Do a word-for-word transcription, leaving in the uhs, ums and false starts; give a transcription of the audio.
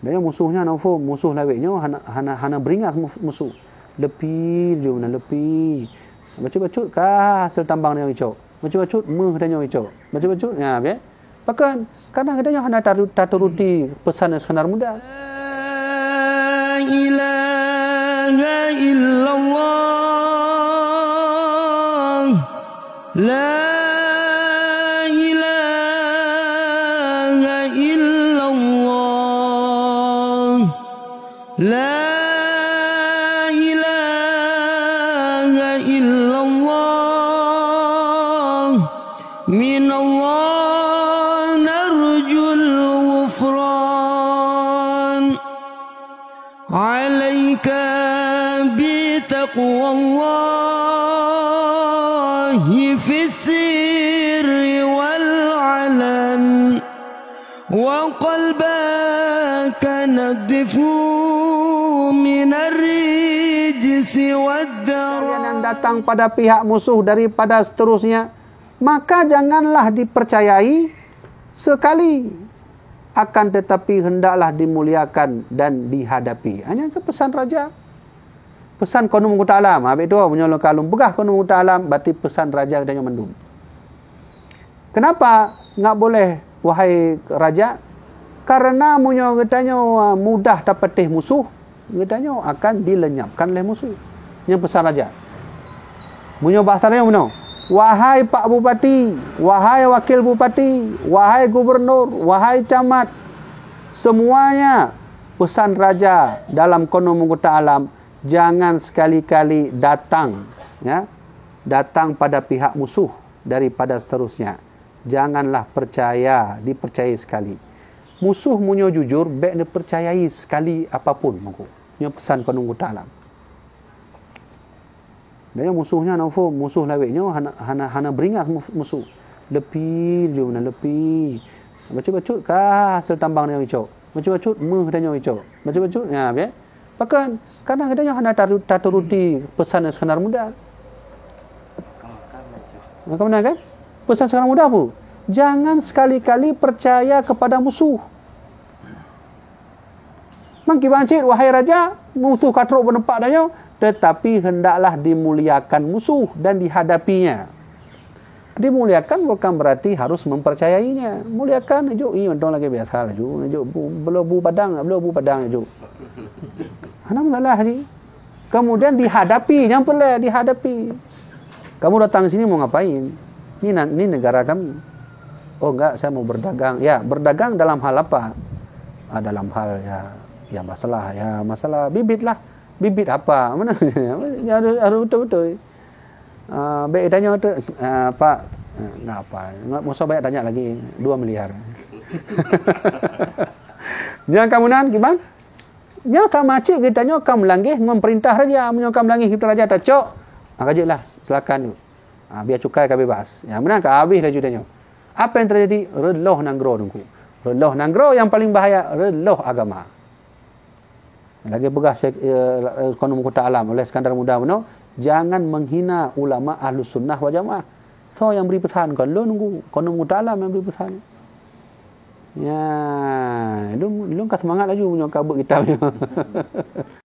Dan nyoe musoh nyan, na phôn, musoh lawét nyoe hana, hana, hana beringat mu-, musoh. Leupie jih meunan, leupie. Bacut-bacut ka hasé tambang tanyoe icok. Bacut-bacut méuh tanyoe icok. Bacut-bacut, nya, bèk. Pakon? Karena geutanyoe hana taru-, taturuti peusan nyang seukadar mudah. La ilaha illallah. La ilaha illallah. La ilaha illallah. Minallah narjul ghufran. Alaika bitaqwallahi fis sirri wal alan. Wa qalbaka nadhifu minar rijsi wad darar. Kalian yang datang pada pihak musuh daripada seterusnya, maka janganlah dipercayai sekali, akan tetapi hendaklah dimuliakan dan dihadapi. Hanya ke pesan raja. Pesan keuneuk meukuta alam, habéh tu, meunyoe lôn ka lôn peugah keuneuk meukuta alam, berarti pesan raja geutanyoe mandum. Kenapa nggak boleh, wahai raja? Karena meunyoe geutanyoe mudah tapatéh musoh, geutanyoe akan dilenyapkan lé musoh. Nyan pesan raja. Meunyoe bahasa tanyoe meunoe, wahai Pak Bupati, wahai Wakil Bupati, wahai Gubernur, wahai Camat, semuanya pesan raja dalam keuneuk meukuta alam, jangan sekali-kali datang, ya, datang pada pihak musoh daripada seterusnya. Janganlah percaya, dipercayai sekali. Musoh meunyoe jujur, bèk neupercayai sekali apapun, meuko. Nyoe pesan keuneuk meukuta alam. Dan nyoe musoh nyan, na phôn, musoh lawét nyoe hana, hana, hana beringat mu-, musoh. Leupie jih meunan, leupie. Bacut-bacut ka hasé tambang tanyoe icok. Bacut-bacut méuh tanyoe icok. Bacut-bacut, nya, bèk. Pakon? Karena geutanyoe hana taru-, taturuti pesan nyang seukadar mudah. Ka meunan kan? Pesan seukadar mudah peue? Jangan sekali-kali percaya kepada musoh. Meukiban cit, wahai raja, musoh ka trok bak teumpat tanyoe, tetapi hendaklah dimuliakan musoh dan dihadapinya. Dimuliakan bukan berarti harus mempercayainya. Muliakan, jok, ih, mantong lagèe biasa laju. Jok, bu-, bloe bu padang, bloe bu padang, jok. Hana masalah lagi. Kemudian dihadapi, nyang peureulèe dihadapi. Kamu datang sini mau ngapain? Ini na-, ini negara kami. Oh, enggak, saya mau berdagang. Ya, berdagang dalam hal apa? Ah, dalam hal, ya, ya, masalah, ya, masalah bibit lah. Bibit apa? Mana? Ya, harus, harus betul-betul. Ah, bèk tanyoe tu, ah, Pak, ah, enggak apa. Enggak, musoh banyak tanya lagi, dua miliar. Nyang ka meunan, kiban? Nyoe ka macit geutanyoe ka meulangeh ngon peurintah raja. Meunyoe ka meulangeh peurintah raja tacok, maka jeuet lah, silakan. Ha, bia cukai ka bebas. Ya, meunan ka habéh laju tanyoe. Apa yang terjadi? Reuloh nanggroe Teungku. Reuloh nanggroe nyang paling bahaya, reuloh agama. Lagèe peugah Syekh, eh, eh, Keuneuk Meukuta Alam oleh Iskandar Muda bunoe, jangan menghina ulama Ahlus Sunnah wal Jamaah. Soe nyang bri peusan? Kon lôn Teungku, Keuneuk Meukuta Alam nyang bri peusan. Ya, lôn, lôn ka seumangat laju meunyoe ka beuet kitab nyoe.